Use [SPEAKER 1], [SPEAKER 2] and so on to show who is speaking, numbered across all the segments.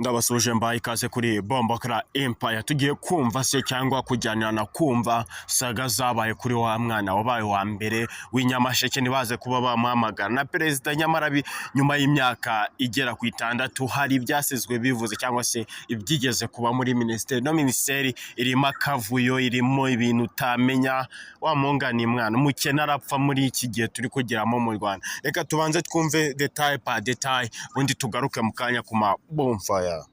[SPEAKER 1] Ndabasuje, mbaye ikaze kuri Bombokara Empire. Tugiye kumva se cyangwa kujyanirana kumva saga zabaye kuri wa mwana wabaye wa mbere w'inyamasheke, ntibaze kuba bamuhamagara na perezida. Nyamara nyuma y'imyaka igera ku 6 hari ibyasizwe bivuze cyangwa se ibyigeze kuba muri minisiteri. No minisiteri irimo akavuyo, irimo ibintu utamenya. Wa mungani mwana umukene arapfa muri iki gihe turi kugeramo mu Rwanda. Reka tubanze twumve détail par détail, ubundi tugaruke mu kanya ku ma bonfire.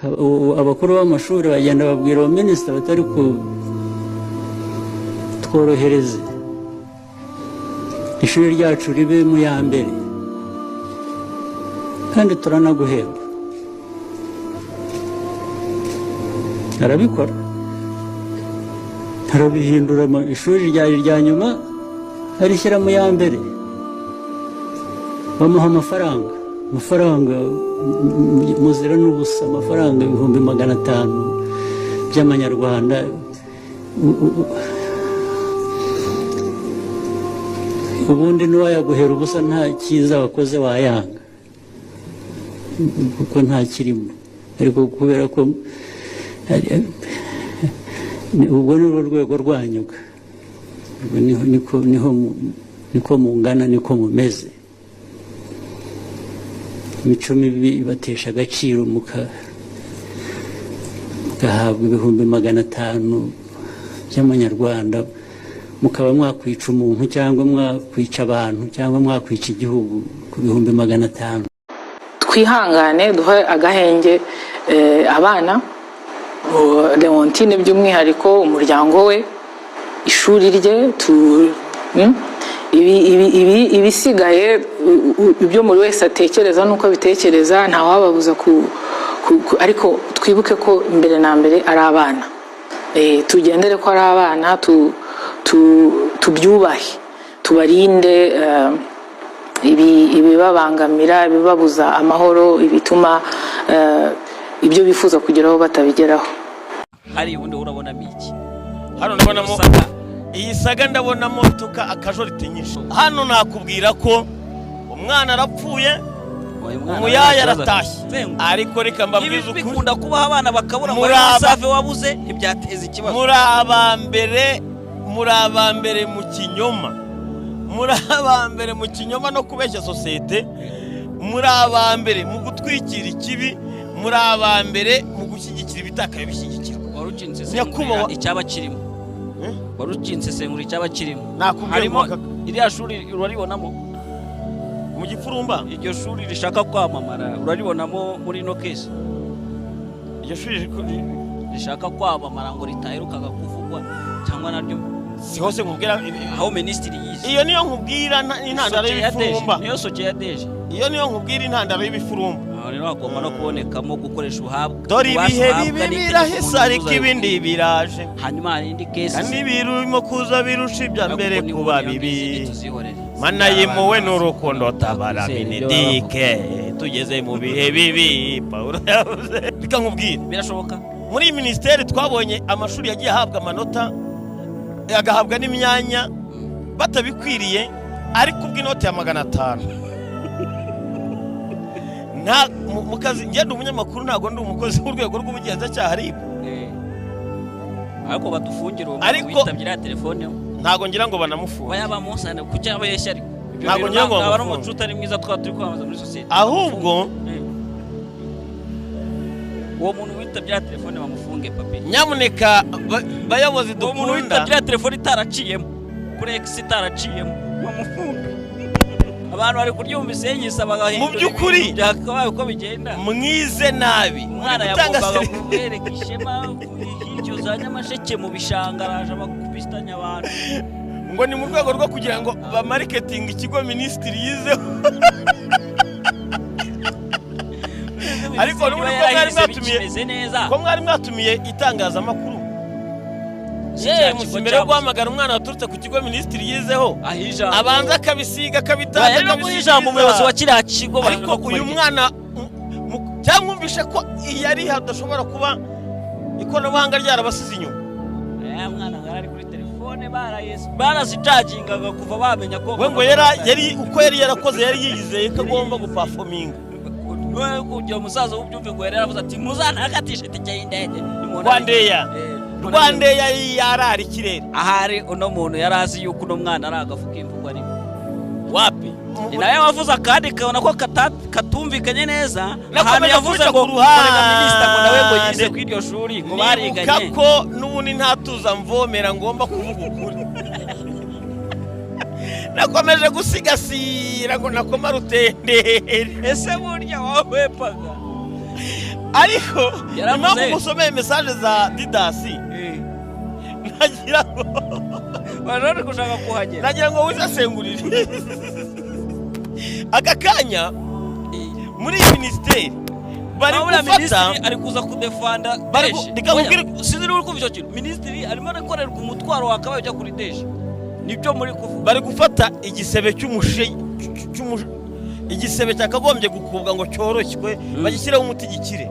[SPEAKER 2] Ubu abakuru b'amashuri bagenda babwira uwo minisita batari ku tworohereze ishuri ryacu ribe mu ya mbere, kandi turanaguhemba. Arabikora, arabihindura, ishuri ryari irya nyuma arishyira mu ya mbere. Bamuha amafaranga, amafaranga muzira n'ubusa, amafaranga 500,000 by'amanyarwanda. Ubundi n'uwayaguhera ubusa nta cyiza wakoze wayanga kuko nta kirimo, ariko kubera ko ubwo ni rwo rwego rwanyu, ubwo niho niko mungana, niko mumeze. Imico mibi ibatesha agaciro, mugahabwa 500,000 by'amanyarwanda, mukaba mwakwica umuntu cyangwa mwakwica abantu cyangwa mwakwica igihugu ku 500,000.
[SPEAKER 3] Twihangane, duhe agahenge abana, Leontine by'umwihariko, umuryango we, ishuri rye. Ibisigaye ibyo buri wese atekereza n'uko abitekereza, ntawababuza ariko twibuke ko mbere na mbere ari abana. Tugendere ko ari abana, tubyubahe, tubarinde ibibabangamira, ibibabuza amahoro, ibituma ibyo bifuza kugeraho batabigeraho.
[SPEAKER 4] Hari ubundi urabonamo iki?
[SPEAKER 5] Hano ndabonamo
[SPEAKER 4] Saga.
[SPEAKER 5] Iyi saga ndabonamo tuka akajorite nyinshi. Hano nakubwira ko umwana arapfuye,
[SPEAKER 4] Uyu mwana
[SPEAKER 5] umuyaya
[SPEAKER 4] nta kibazo
[SPEAKER 5] aratashye.
[SPEAKER 4] afite.
[SPEAKER 5] Ariko reka mbabwize
[SPEAKER 4] Ibi
[SPEAKER 5] ukuri.
[SPEAKER 4] bikunda kubaho, abana bakabura ngo save wabuze ntibyateza ikibazo.
[SPEAKER 5] Muri aba mbere, muri aba mbere mu kinyoma, muri aba mbere mu kinyoma no kubeshya sosiyete, muri aba mbere mu gutwikira ikibi, muri aba mbere mu gushyigikira ibitakaye bishyigikirwa.
[SPEAKER 4] Wari ukinsesengurira icyaba kirimo.
[SPEAKER 5] Eh?
[SPEAKER 4] Wari ukinsesengurira icyaba kirimo.
[SPEAKER 5] Nakubwiye
[SPEAKER 4] Harimo
[SPEAKER 5] ngo
[SPEAKER 4] iriya shuri, uraribonamo?
[SPEAKER 5] Mu gifurumba.
[SPEAKER 4] Iryo shuri rishaka kwamamara, uraribonamo muri ino case?
[SPEAKER 5] Iryo shuri
[SPEAKER 4] Rishaka kwamamara ngo ritaherukaga kuvugwa cyangwa naryo
[SPEAKER 5] Si hose nkubwira.
[SPEAKER 4] Aho minisitiri yize.
[SPEAKER 5] Iyo niyo nkubwira intandaro
[SPEAKER 4] Soke ya deje.
[SPEAKER 5] y'ibifurumba.
[SPEAKER 4] Niyo soke ya deje.
[SPEAKER 5] Iyo niyo nkubwira intandaro y'ibifurumba.
[SPEAKER 4] Aho rero hagomba no kubonekamo gukoresha uhabwa
[SPEAKER 5] Dore
[SPEAKER 4] ububasha
[SPEAKER 5] ibihe
[SPEAKER 4] uhabwa
[SPEAKER 5] bibi
[SPEAKER 4] n'itegeko
[SPEAKER 5] birahise,
[SPEAKER 4] umuntu
[SPEAKER 5] ariko
[SPEAKER 4] uzayo.
[SPEAKER 5] ibindi biraje.
[SPEAKER 4] Hanyuma hari indi case.
[SPEAKER 5] Kandi birimo kuza birusha ibya mbere kuba bibi.
[SPEAKER 4] Tuzihorere.
[SPEAKER 5] Mana yimuwe n'urukundo, tabara
[SPEAKER 4] Twizere ibyo.
[SPEAKER 5] Benedike, tugeze mu bihe bibi Pawulo yavuze. Reka nkubwire.
[SPEAKER 4] Birashoboka.
[SPEAKER 5] Muri iyi minisiteri twabonye amashuri yagiye ahabwa amanota, agahabwa n'imyanya batabikwiriye, ariko ubw'inoti ya 500 nta mu kazi. Ngenda umunyamakuru, ntabwo ndi umukozi w'urwego rw'ubugenzacyaha RIB.
[SPEAKER 4] Ariko badufungire uwo muntu witabye iriya telefone.
[SPEAKER 5] Ntabwo ngira ngo banamufunge.
[SPEAKER 4] Baya bamusane kuki abeshya? Ariko ibyo
[SPEAKER 5] Ntabwo
[SPEAKER 4] bintu
[SPEAKER 5] ngira ngo
[SPEAKER 4] ntabwo aba ari
[SPEAKER 5] bamufunge.
[SPEAKER 4] umuco utari mwiza twaba turi kwamamaza muri sosiyete.
[SPEAKER 5] Ahubwo
[SPEAKER 4] Uwo muntu witabye iriya telefone bamufunge, papi.
[SPEAKER 5] Nyamuneka bayobozi
[SPEAKER 4] Uwo muntu
[SPEAKER 5] dukunda.
[SPEAKER 4] witabye iriya telefone itaraciyemo kuri egisi, itaraciyemo, bamufunge. Abantu bari kuryumva isenyisa bagahindura
[SPEAKER 5] Mu by'ukuri,
[SPEAKER 4] ibintu byakabaye uko bigenda.
[SPEAKER 5] Mwize nabi.
[SPEAKER 4] Umwana
[SPEAKER 5] Muri gutanga
[SPEAKER 4] yagombaga
[SPEAKER 5] serivisi.
[SPEAKER 4] kubereka ishema hirya za Nyamasheke mu bishanga, araje abakubisitanya abantu.
[SPEAKER 5] Ngo ni mu rwego rwo kugira ngo bamariketinge ikigo minisitiri yizeho. Ariko n'ubundi ko mwari mwatumiye
[SPEAKER 4] Bikimeze neza.
[SPEAKER 5] ko mwari mwatumiye itangazamakuru.
[SPEAKER 4] Si
[SPEAKER 5] Yewe
[SPEAKER 4] cya kigo
[SPEAKER 5] musi, mbere yo
[SPEAKER 4] cyabuze.
[SPEAKER 5] guhamagara umwana waturutse ku kigo minisitiri yizeho,
[SPEAKER 4] Aho ijambo
[SPEAKER 5] abanza akabisiga, akabitanga,
[SPEAKER 4] Oya, no guha ijambo umuyobozi wa kiriya kigo.
[SPEAKER 5] Ariko uyu mwana cyangwa mwumvishe ko iyi ari hadashobora kuba ikoranabuhanga ryarabasize inyuma.
[SPEAKER 4] Aya mwana ngo ari kuri telefone, barazicagingaga kuva bamenya ko
[SPEAKER 5] We ngo yari uko yari yarakoze, yari yiyizeye ko agomba gupafominga.
[SPEAKER 4] None kugira umusaza w'ubyumve ngo yari yaravuze ati muzantakatishe itike y'indege. Nimubona
[SPEAKER 5] Rwandeya. Rwandeya yarara ikirere.
[SPEAKER 4] Ahari uno muntu yari azi yuko uno mwana ari agafu k'imvugo arimo.
[SPEAKER 5] Wapi?
[SPEAKER 4] Ni nawe wavuze akandi kabona ko katumvikanye neza.
[SPEAKER 5] Nakomeje
[SPEAKER 4] Ahantu yavuze
[SPEAKER 5] kubica
[SPEAKER 4] ngo
[SPEAKER 5] ku ruhande.
[SPEAKER 4] korega minisita ngo nawe ngo yize kuri iryo shuri ngo
[SPEAKER 5] Nibuka
[SPEAKER 4] bariganye.
[SPEAKER 5] ko n'ubundi ntatuza mvomera, ngomba kuvuga ukuri. Nakomeje gusigasira ngo nakoma rutenderi.
[SPEAKER 4] Ese burya wawepaga?
[SPEAKER 5] Ariko
[SPEAKER 4] Yaravuze.
[SPEAKER 5] impamvu musomeye message za Didasi, nagira ngo
[SPEAKER 4] Bari gushaka kuhagera.
[SPEAKER 5] nagira ngo wisesengurire aka kanya muri iyi minisiteri bari
[SPEAKER 4] Aho uriya
[SPEAKER 5] gufata
[SPEAKER 4] minisitiri ari kuza kudefanda
[SPEAKER 5] Bari
[SPEAKER 4] DG.
[SPEAKER 5] reka
[SPEAKER 4] Oya,
[SPEAKER 5] nkubwire.
[SPEAKER 4] sinzi niba uri kumva icyo kintu. Minisitiri arimo arakorerwa umutwaro wakabaye ujya kuri DG, nibyo muri kuvuga.
[SPEAKER 5] Bari gufata igisebe igisebe cyakagombye gukubwa ngo cyoroshywe, bagishyireho umuti gikire,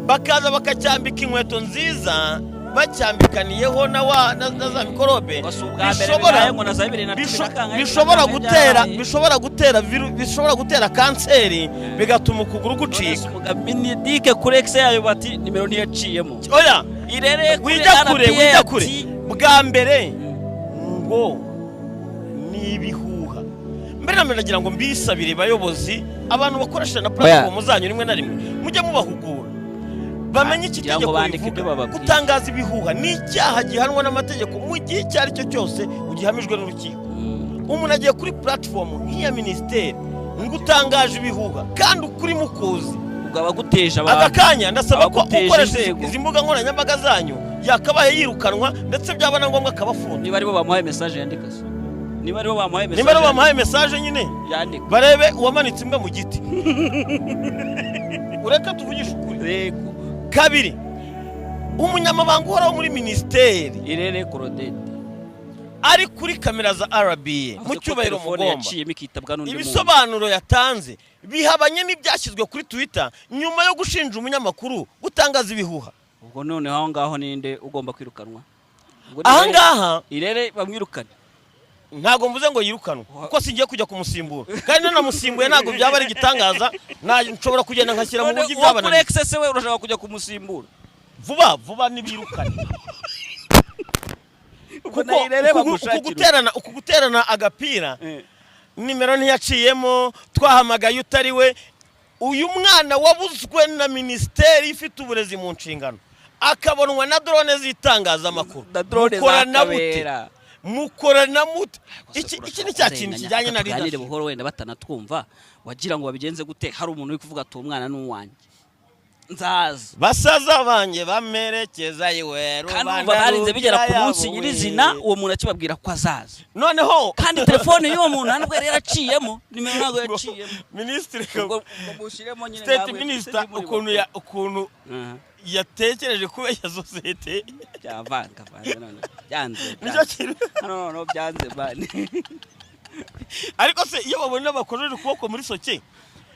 [SPEAKER 5] bakaza bakacyambika inkweto nziza, bacyambikaniyeho na za mikorobe.
[SPEAKER 4] Ngo si ubwa mbere
[SPEAKER 5] Bishobora
[SPEAKER 4] bibaye, ngo na za 2010 na kangahe
[SPEAKER 5] bishobora
[SPEAKER 4] na kangahe
[SPEAKER 5] gutera
[SPEAKER 4] byarabaye.
[SPEAKER 5] Bishobora gutera kanseri, bigatuma ukuguru gucika.
[SPEAKER 4] Minidike kuri X yayo bati nimero ntiyaciyemo.
[SPEAKER 5] Oya.
[SPEAKER 4] Irere kuri
[SPEAKER 5] Wijya kure,
[SPEAKER 4] RPA
[SPEAKER 5] wijya kure.
[SPEAKER 4] ati,
[SPEAKER 5] Bwa mbere ngo ni ibihuha. Mbere na mbere nagira ngo mbisabire, bayobozi, abantu bakoresha na platform zanyu, rimwe na rimwe mujye mubahugura bamenye iki
[SPEAKER 4] Kugira ngo
[SPEAKER 5] itegeko
[SPEAKER 4] bandike ibyo
[SPEAKER 5] rivuga.
[SPEAKER 4] bababwiye.
[SPEAKER 5] Gutangaza ibihuha ni icyaha gihanwa n'amategeko mu gihe icyo ari cyo cyose ugihamijwe n'urukiko. Umuntu agiye kuri platform nk'iya minisiteri ngo utangaje ibihuha kandi ukuri mukuzi.
[SPEAKER 4] Ubwo abaguteje
[SPEAKER 5] Aka
[SPEAKER 4] abantu
[SPEAKER 5] kanya ndasaba ko
[SPEAKER 4] abaguteje
[SPEAKER 5] ukoresha
[SPEAKER 4] inzego.
[SPEAKER 5] izi mbuga nkoranyambaga zanyu yakabaye yirukanwa, ndetse byaba na ngombwa akabafunga.
[SPEAKER 4] Niba aribo bamuhaye message yandika se, niba aribo bamuhaye message
[SPEAKER 5] Niba aribo bamuhaye message nyine,
[SPEAKER 4] yandika.
[SPEAKER 5] Barebe uwamanitse imbwa mu giti. Ureke tuvugishe ukuri.
[SPEAKER 4] Yego.
[SPEAKER 5] Kabiri, umunyamabanga uhoraho muri minisiteri
[SPEAKER 4] Irere Claudette
[SPEAKER 5] ari kuri kamera za RBA mu
[SPEAKER 4] Avuze ko
[SPEAKER 5] cyubahiro
[SPEAKER 4] telefone
[SPEAKER 5] mugomba
[SPEAKER 4] yaciyemo ikitabwa n'undi muntu.
[SPEAKER 5] Ibisobanuro yatanze bihabanye n'ibyashyizwe kuri Twitter nyuma yo gushinja umunyamakuru gutangaza ibihuha.
[SPEAKER 4] Ubwo noneho aho ngaho ninde ugomba kwirukanwa? Ubwo ni
[SPEAKER 5] Aha ngaha
[SPEAKER 4] Irere bamwirukane.
[SPEAKER 5] Ntabwo mvuze ngo yirukanwe, kuko singiye kujya kumusimbura, kandi nanamusimbuye ntabwo byaba ari igitangaza. Nshobora kugenda nkashyira mu
[SPEAKER 4] None
[SPEAKER 5] buryo
[SPEAKER 4] uwo kuri
[SPEAKER 5] ibyabananiye.
[SPEAKER 4] X se we urashaka kujya kumusimbura?
[SPEAKER 5] Vuba vuba nibirukane.
[SPEAKER 4] Ubwo
[SPEAKER 5] Kuko
[SPEAKER 4] na Irere bamushakira.
[SPEAKER 5] uku guterana agapira, nimero ntiyaciyemo, twahamagaye utari we, uyu mwana wabuzwe na minisiteri ifite uburezi mu nshingano, akabonwa na drone z'itangazamakuru,
[SPEAKER 4] Na drone za
[SPEAKER 5] mukorana mute?
[SPEAKER 4] Kabera.
[SPEAKER 5] Mukorana mute? Iki ni cya kintu kijyanye na
[SPEAKER 4] Tuganire
[SPEAKER 5] leadership.
[SPEAKER 4] buhoro, wenda batanatwumva. Wagira ngo babigenze gute? Hari umuntu uri kuvuga ati uwo mwana ni uwanjye, nzaza.
[SPEAKER 5] Basaza banjye bamerekeza iwe.
[SPEAKER 4] Kandi urumva barinze bigera ku munsi nyirizina uwo muntu akibabwira ko azaza.
[SPEAKER 5] Noneho
[SPEAKER 4] Kandi telefone y'uwo muntu ntabwo yari yaraciyemo, nimero ntabwo yaciyemo.
[SPEAKER 5] Minisitiri,
[SPEAKER 4] Ubwo mushyiremo nyine
[SPEAKER 5] state
[SPEAKER 4] namwe,
[SPEAKER 5] minister,
[SPEAKER 4] muri
[SPEAKER 5] ukuntu
[SPEAKER 4] bakuru.
[SPEAKER 5] ukuntu
[SPEAKER 4] Aha,
[SPEAKER 5] yatekereje kubeshya sosiyete.
[SPEAKER 4] Byavanga none byanze.
[SPEAKER 5] Nicyo
[SPEAKER 4] Byanze.
[SPEAKER 5] kintu.
[SPEAKER 4] Hano noneho byanze bane.
[SPEAKER 5] Ariko se iyo babona bakojeje ukuboko muri soke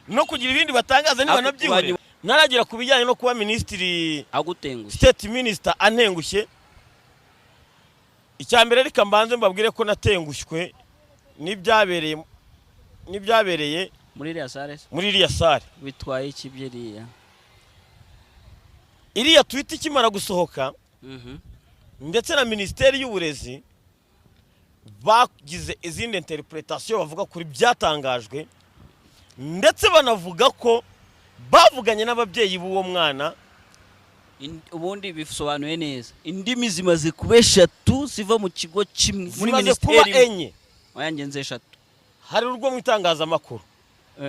[SPEAKER 5] no kugira ibindi batangaza, ntibanabyihorera? Ntaragera ku bijyanye no kuba minisitiri,
[SPEAKER 4] Agutengushye.
[SPEAKER 5] state minister antengushye. Icya mbere, reka mbanze mbabwire ko natengushywe n'ibyabereye
[SPEAKER 4] Muri iriya sare se?
[SPEAKER 5] Muri iriya sare.
[SPEAKER 4] Bitwaye iki byeriya?
[SPEAKER 5] Iriya tweet ikimara gusohoka, ndetse na minisiteri y'uburezi bagize izindi interpretation bavuga kuri byatangajwe, ndetse banavuga ko bavuganye n'ababyeyi b'uwo mwana.
[SPEAKER 4] Ubundi bisobanuye neza, indimi zimaze kuba eshatu ziva mu kigo kimwe muri
[SPEAKER 5] Zimaze kuba
[SPEAKER 4] minisiteri imwe.
[SPEAKER 5] enye.
[SPEAKER 4] Oya, ngenze eshatu.
[SPEAKER 5] Hari urwo mu itangazamakuru,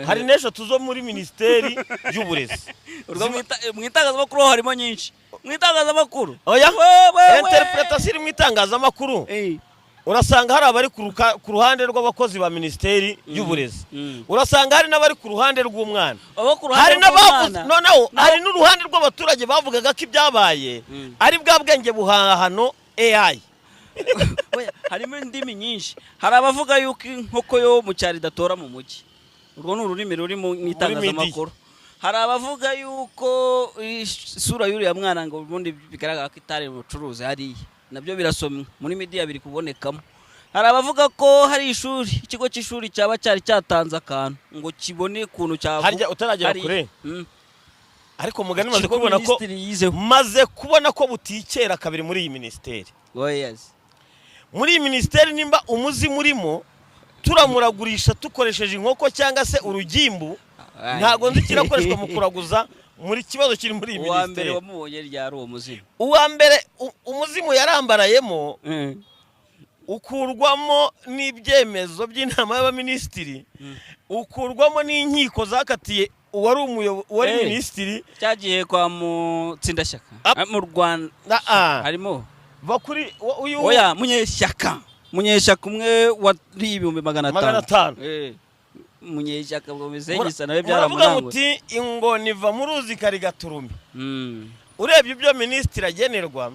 [SPEAKER 5] hari n'eshatu zo muri minisiteri y'uburezi.
[SPEAKER 4] Urwo mu itangazamakuru ho harimo nyinshi, mu itangazamakuru.
[SPEAKER 5] Oya.
[SPEAKER 4] We, we, we.
[SPEAKER 5] Interpretation iri mu itangazamakuru, urasanga hari abari ku ruhande rw'abakozi ba minisiteri y'uburezi, urasanga hari n'abari ku ruhande rw'umwana,
[SPEAKER 4] Abo ku ruhande
[SPEAKER 5] hari n'abavuze
[SPEAKER 4] rw'umwana.
[SPEAKER 5] noneho hari n'uruhande rw'abaturage bavugaga ko ibyabaye ari bwa bwenge buhahano AI.
[SPEAKER 4] Oya, harimo indimi nyinshi. Hari abavuga yuko inkoko yo mu cyaro idatora mu mujyi, urwo ni ururimi ruri mu itangazamakuru. Hari abavuga yuko isura y'uriya mwana ngo ubundi bigaragara ko itari bucuruzi hariya, nabyo birasomwa muri media, biri kubonekamo. Hari abavuga ko hari ishuri, ikigo cy'ishuri cyaba cyari cyatanze akantu ngo kibone ukuntu cyavuga.
[SPEAKER 5] Harya utaragera
[SPEAKER 4] Hari-
[SPEAKER 5] kure. Ariko mugani maze
[SPEAKER 4] Ikigo
[SPEAKER 5] kubona ko
[SPEAKER 4] minisitiri yizeho.
[SPEAKER 5] Maze kubona ko butikera kabiri muri iyi minisiteri.
[SPEAKER 4] Oh, yes.
[SPEAKER 5] Muri iyi minisiteri, nimba umuzimu urimo turamuragurisha dukoresheje inkoko cyangwa se urugimbu, ntabwo nzi kirakoreshwa mu kuraguza muri kibazo kiri muri iyi
[SPEAKER 4] Uwa mbere
[SPEAKER 5] minisiteri.
[SPEAKER 4] Wamubonye ryari uwo muzimu?
[SPEAKER 5] Uwa mbere umuzimu yarambarayemo, ukurwamo n'ibyemezo by'inama y'abaminisitiri, ukurwamo n'inkiko zakatiye uwari uwari minisitiri.
[SPEAKER 4] Cyagiye kwa Mutsindashyaka. Mu Rwanda harimo
[SPEAKER 5] bakuri uyu
[SPEAKER 4] oya, Munyeshyaka, Munyeshyaka umwe wariye ibihumbi magana
[SPEAKER 5] magana
[SPEAKER 4] atanu.
[SPEAKER 5] atanu.
[SPEAKER 4] Munyeshyaka ngo Bisengisa nawe
[SPEAKER 5] Muravuga
[SPEAKER 4] byaramuranguye.
[SPEAKER 5] muti ingoni iva mu ruzi karigaturumbi. Urebye ibyo minisitiri agenerwa,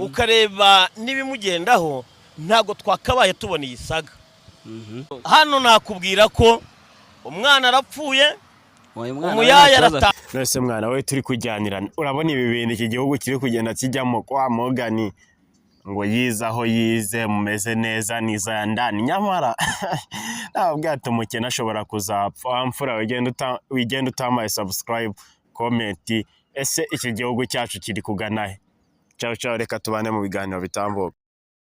[SPEAKER 5] ukareba n'ibimugendaho, ntabwo twakabaye tubona iyi saga. Hano nakubwira ko umwana arapfuye,
[SPEAKER 4] Uyu mwana we
[SPEAKER 5] umuyaya
[SPEAKER 4] nta kibazo.
[SPEAKER 5] arata.
[SPEAKER 1] None mwana we, turi kujyanirana, urabona ibi bintu iki gihugu kiri kugenda kijyamo kwa Morgan ngo yize aho yize mumeze neza niza ya ndani, nyamara ntabwo ati umukene ashobora kuzapfa. Wa mfura, wigenda utamaye subscribe, comment. Ese iki gihugu cyacu kiri kugana he? Ciao ciao, reka tubane mu biganiro bitambuka.